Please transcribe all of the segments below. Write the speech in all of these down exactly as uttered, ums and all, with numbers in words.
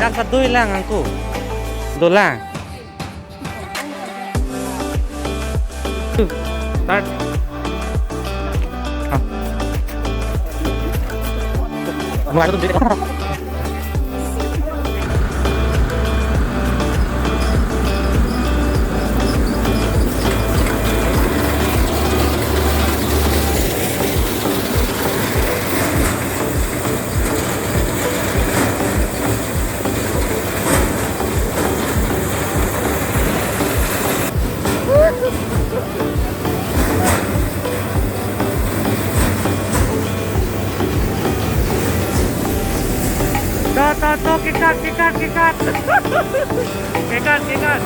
Agak sa dui lang angku. Dolang. Start. Ah. Mulai dulu, dulu. To, to, to, kikat, kikat, kikat. Kikat, kikat.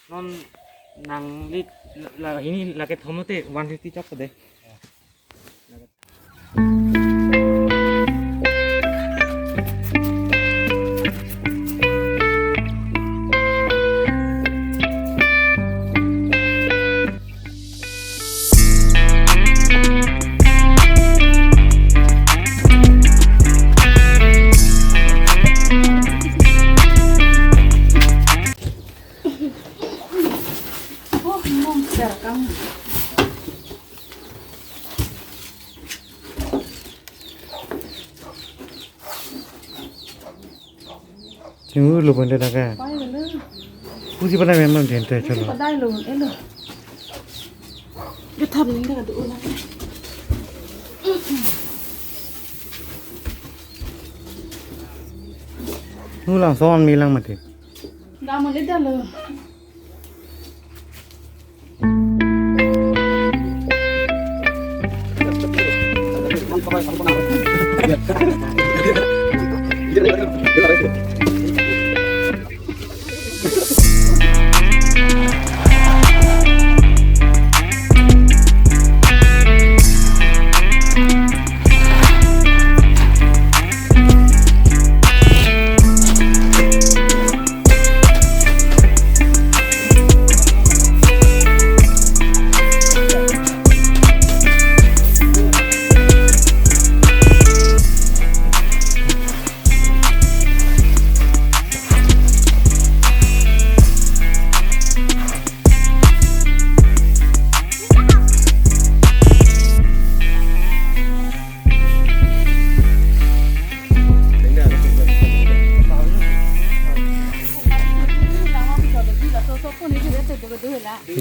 Non nangli la, la, ini lake thom te one fifty chok de. Oh, mom, serkam. Chingu lo bonde daga. Pai lo. Puji pada memang dente chalo. Padai lo, elo. Dia thap ning daga tu ulang. Ngulang son milang mati. Gamo le dalo.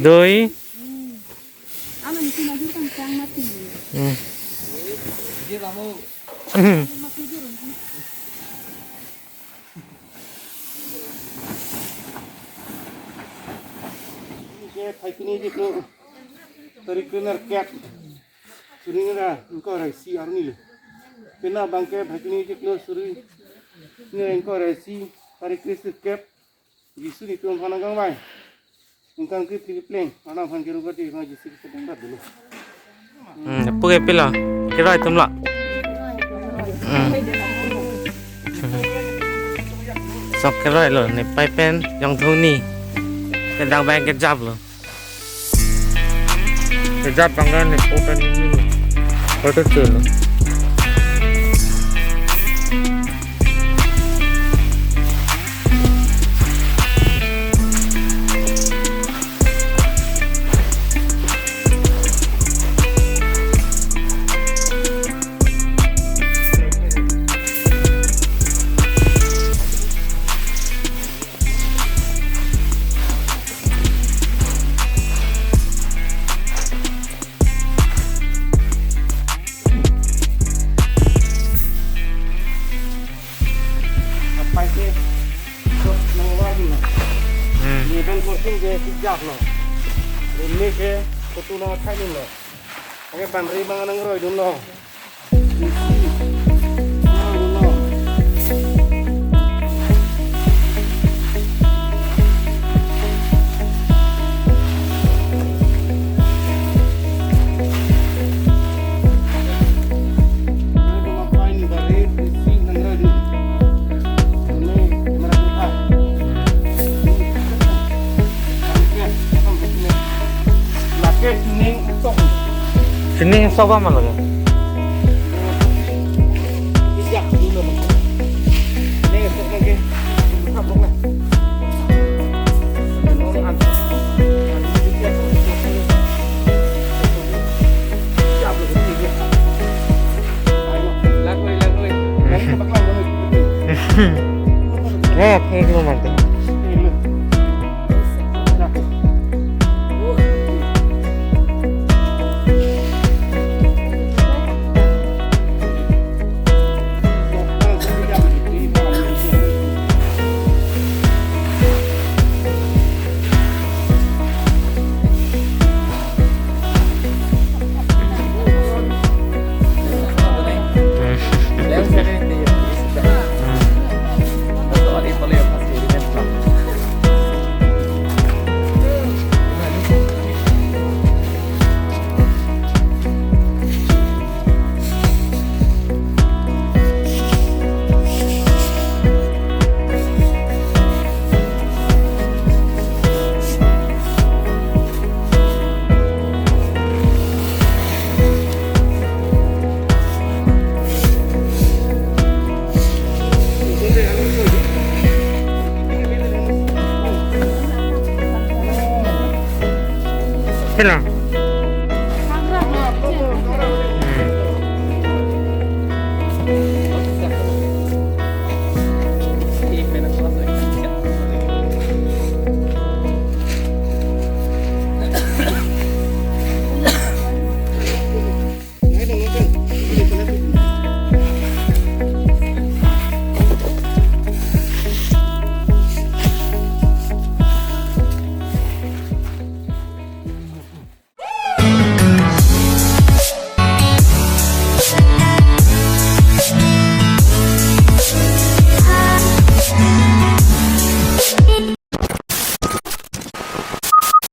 Doi. Hmm. Ke Phaikuni chiklo tarik krenerkep, suri nira ingkoi ra isi arni le. Pena abangke Phaikuni chiklo suri nira ingkoi ra isi, tarik kresirkep, Jisu nelitum aphan nangkangvai. Ningkan kri phili pleng, Arnam aphan kerubati, ma Jisu Kristo dang rat dulu. Hmm, pu ke pilo, keroi atum lo. Hmm. Sok keroi lo, ne pai pen, jong thuni. Kedang bang kejap lo. Kejap bang kan ne pu pen ini lo. Photo tu lo. Apai ke, sok nangwar na. Hmm. Ni ben korsing ke sijak lo. Ini ke, kotu nang thai lo. Oke, panri bang nangroi dun lo. Sining sok ma lake. Eh, eh, lo mante. Sila.